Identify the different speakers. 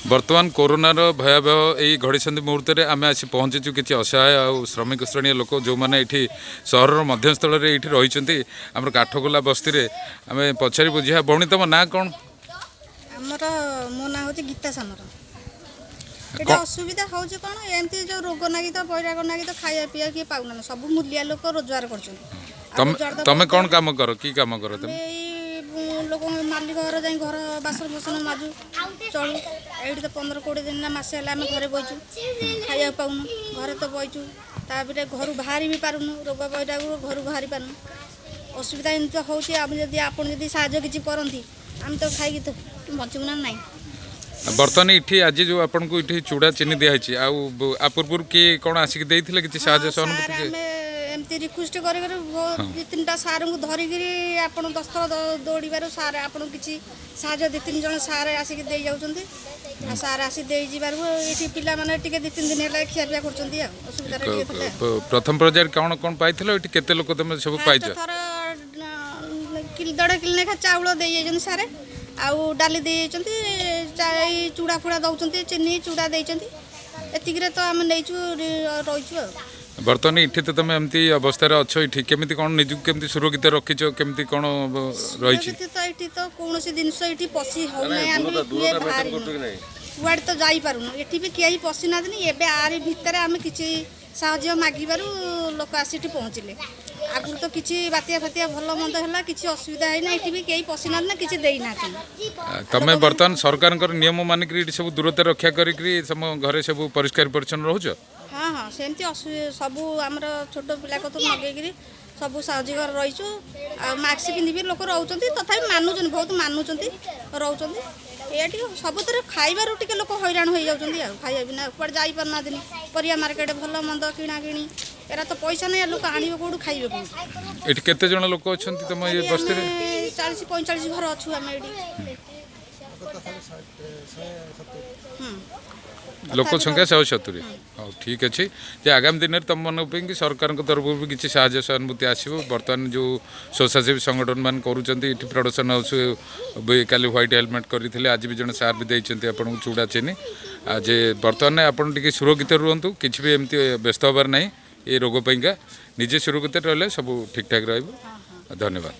Speaker 1: ବର୍ତ୍ତମାନ କରୋନାର ଭୟାବହ ଏଇ ଘଡ଼ିସନ୍ଧି ମୁହୂର୍ତ୍ତରେ ଆମେ ଆସି ପହଞ୍ଚିଛୁ କିଛି ଅସହାୟ ଆଉ ଶ୍ରମିକ ଶ୍ରେଣୀୟ ଲୋକ ଯେଉଁମାନେ ଏଇଠି ସହରର ମଧ୍ୟସ୍ଥଳରେ ଏଇଠି ରହିଛନ୍ତି, ଆମର କାଠଗୋଲା ବସ୍ତିରେ। ଆମେ ପଚାରି ବୁଝିବା। ଭଉଣୀ, ତମ ନାଁ କ'ଣ?
Speaker 2: ଆମର ମୋ ନାଁ ହେଉଛି ଗୀତା ସାମର। ଏଇଟା ଅସୁବିଧା ହେଉଛି କ'ଣ, ଏମିତି ଯେଉଁ ରୋଗ ନାଗି ତ ବୈରାଗ ନାଗି ତ ଖାଇବା ପିଇବା କିଏ ପାଉନାହାନ୍ତି। ସବୁ ମୂଲିଆ ଲୋକ ରୋଜଗାର କରୁଛନ୍ତି ଆଉ
Speaker 1: ତମେ
Speaker 2: ରୋଜଗାର ତ
Speaker 1: ତମେ କ'ଣ କାମ କର? କି କାମ କର ତମେ?
Speaker 2: ଆମେ ଏଇ ଲୋକଙ୍କ ମାଲିକ ଘର ଯାଇ ଘର ବାସନ ଫାସନ ମାଜୁ, ଚଳୁ। ଏଇଠି ତ 15-20 ଦିନ ନା ମାସେ ହେଲା ଆମେ ଘରେ ବଇଛୁ, ଖାଇବାକୁ ପାଉନୁ, ଘରେ ତ ବଇଛୁ। ତାପରେ ଘରୁ ବାହାରି ବି ପାରୁନୁ, ରୋଗ ବୈରାଗରୁ ଘରୁ ବାହାରି ପାରୁନୁ। ଅସୁବିଧା ଏମିତି ତ ହେଉଛି। ଆମେ ଯଦି ଆପଣ ଯଦି ସାହାଯ୍ୟ କିଛି କରନ୍ତି, ଆମେ ତ ଖାଇକି ତ ବଞ୍ଚିବୁ ନା ନାହିଁ?
Speaker 1: ବର୍ତ୍ତମାନ ଏଠି ଆଜି ଯେଉଁ ଆପଣଙ୍କୁ ଏଠି ଚୁଡ଼ା ଚିନି ଦିଆହେଇଛି, ଆଉ ଆ ପୂର୍ବରୁ କିଏ କ'ଣ ଆସିକି ଦେଇଥିଲେ କିଛି ସାହାଯ୍ୟ
Speaker 2: ହଁ,
Speaker 1: ସହାନୁଭୂତି?
Speaker 2: ସାର୍, ଆମେ ଏମିତି ରିକ୍ୱେଷ୍ଟ କରି କରି ଦୁଇ ତିନିଟା ସାର୍ଙ୍କୁ ଧରିକିରି ଆପଣ 10 ଥର ଦୌଡ଼ିବାରୁ ସାର୍ ଆପଣ କିଛି ସାହାଯ୍ୟ ଦୁଇ ତିନି ଜଣ ସାର୍ ଆସିକି ଦେଇ ଯାଉଛନ୍ତି। ଆଉ ସାର୍ ଆସି ଦେଇଯିବାରୁ ଏଇଠି ପିଲାମାନେ ଟିକେ 2-3 ଦିନ ହେଲା ଖିଆପିଆ କରୁଛନ୍ତି। ଆଉ ଅସୁବିଧାରେ ଟିକେ ଥିଲେ ଆଉ।
Speaker 1: ପ୍ରଥମ ପର୍ଯ୍ୟାୟରେ କ'ଣ କ'ଣ ପାଇଥିଲ? ଏଠି କେତେ ଲୋକ ତମେ ସବୁ ପାଇଛ?
Speaker 2: ଫାଷ୍ଟ ଥର କିଲୋ 1.5 କିଲୋ ଲେଖା ଚାଉଳ ଦେଇଯାଇଛନ୍ତି ସାର୍, ଆଉ ଡାଲି ଦେଇଯାଇଛନ୍ତି, ଏଇ ଚୁଡ଼ା ଫୁଡ଼ା ଦେଉଛନ୍ତି, ଚିନି ଚୁଡ଼ା ଦେଇଛନ୍ତି। ଏତିକିରେ ତ ଆମେ ନେଇଛୁ, ରହିଛୁ ଆଉ।
Speaker 1: ବର୍ତ୍ତମାନ ଏଠି ତ ତମେ ଏମିତି ଅବସ୍ଥାରେ ଅଛ, ଏଠି କେମିତି କ'ଣ ନିଜକୁ କେମିତି ସୁରକ୍ଷିତ ରଖିଛ, କେମିତି କ'ଣ ରହିଛି?
Speaker 2: ସୁରକ୍ଷିତ ତ ଏଠି ତ କୌଣସି ଜିନିଷ ଏଠି ପଶି ହଉନାହିଁ। ଆମେ ବି କିଏ ବାହାରିନୁ, କୁଆଡ଼େ ତ ଯାଇପାରୁନୁ। ଏଠି ବି କେହି ପଶିନାହାନ୍ତି। ଏବେ ଆରି ଭିତରେ ଆମେ କିଛି ସାହାଯ୍ୟ ମାଗିବାରୁ ଲୋକ ଆସି ଏଠି ପହଞ୍ଚିଲେ। ଆଗରୁ ତ କିଛି ବାତ୍ୟା ଫାତ୍ୟା ଭଲ ମନ୍ଦ ହେଲା, କିଛି ଅସୁବିଧା ହେଇନା। ଏଠି ବି କେହି ପଶିନାହାନ୍ତି ନା କିଛି ଦେଇନାହାନ୍ତି।
Speaker 1: ତମେ ବର୍ତ୍ତମାନ ସରକାରଙ୍କର ନିୟମ ମାନିକରି ଏଠି ସବୁ ଦୂରତା ରକ୍ଷା କରିକିରି ତମ ଘରେ ସବୁ ପରିଷ୍କାର ପରିଚ୍ଛନ୍ନ ରହୁଛ?
Speaker 2: ହଁ, ସେମିତି ସବୁ ଆମର ଛୋଟ ପିଲା କତୁରୁ ଲଗେଇକିରି ସବୁ ସାହାଯ୍ୟ ଘରେ ରହିଛୁ। ଆଉ ମାସ୍କ ପିନ୍ଧି ବି ଲୋକ ରହୁଛନ୍ତି, ତଥାପି ମାନୁଛନ୍ତି, ବହୁତ ମାନୁଛନ୍ତି, ରହୁଛନ୍ତି। ଏଇଆ ଟିକେ ସବୁଥିରେ ଖାଇବାରୁ ଟିକେ ଲୋକ ହଇରାଣ ହେଇଯାଉଛନ୍ତି। ଆଉ ଖାଇବା ବିନା କୁଆଡ଼େ ଯାଇପାରୁନାହାନ୍ତିନି। ପରିବା ମାର୍କେଟ ଭଲ ମନ୍ଦ କିଣାକିଣି ଏରା ତ ପଇସା ନାହିଁ, ଆଉ ଲୋକ ଆଣିବେ କେଉଁଠୁ, ଖାଇବେ କେଉଁଠୁ?
Speaker 1: ଏଠି କେତେ ଜଣ ଲୋକ ଅଛନ୍ତି ତମ ଏ ବସ୍ତିରେ?
Speaker 2: ଆମେ 40-45 ଘର ଅଛୁ ଆମେ ଏଠି।
Speaker 1: ଲୋକ ସଂଖ୍ୟା 170। ହଉ, ଠିକ୍ ଅଛି ଯେ ଆଗାମୀ ଦିନରେ ତୁମମାନଙ୍କ ପାଇଁ କି ସରକାରଙ୍କ ତରଫରୁ ବି କିଛି ସାହାଯ୍ୟ ସହାନୁଭୂତି ଆସିବ। ବର୍ତ୍ତମାନ ଯେଉଁ ସ୍ୱେଚ୍ଛାସେବୀ ସଂଗଠନ ମାନେ କରୁଛନ୍ତି, ଏଠି ପ୍ରଡକ୍ସନ୍ ହାଉସ୍ ବି କାଲି ହ୍ୱାଇଟ୍ ହେଲମେଟ୍ କରିଥିଲେ, ଆଜି ବି ଜଣେ ସାର୍ ବି ଦେଇଛନ୍ତି ଆପଣଙ୍କୁ ଚୁଡ଼ା ଚିନି। ଆଉ ଯେ ବର୍ତ୍ତମାନ ଆପଣ ଟିକେ ସୁରକ୍ଷିତ ରୁହନ୍ତୁ, କିଛି ବି ଏମିତି ବ୍ୟସ୍ତ ହେବାର ନାହିଁ। ଏ ରୋଗ ପାଇଁକା ନିଜେ ସୁରକ୍ଷିତ ରହିଲେ ସବୁ ଠିକ୍ଠାକ୍ ରହିବ। ଧନ୍ୟବାଦ।